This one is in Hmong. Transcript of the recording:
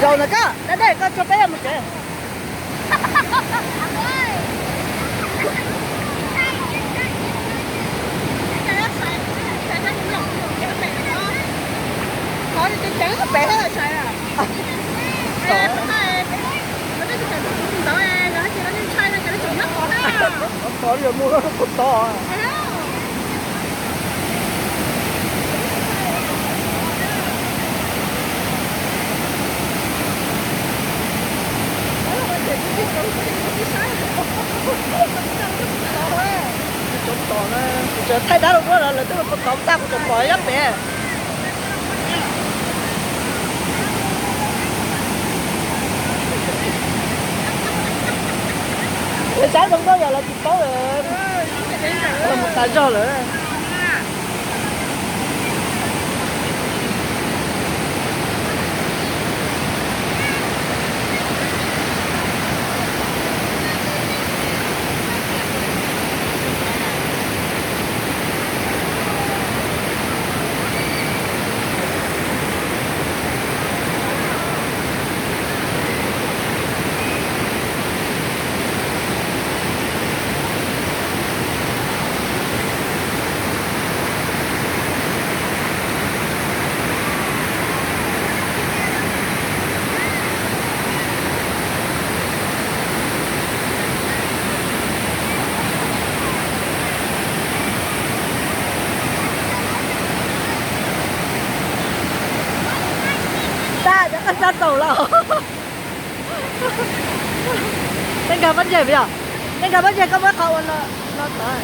Zaum ntawm koj, dab dej koj tso peb mus tsev. Qhov yog muaj puag tod. Thaij dab rau duab lawv, lawv twb los puag tod tag kuv tseem pom nyob pem. Lawv saib zoo nkauj yog lawv tsis paub lawm, los mus tas zog lawm. Tag, cov qab sab taum lawm. Nej nkag pob ntseg puas yog? Nej nkag pob ntseg koj muab qhov ua no tod.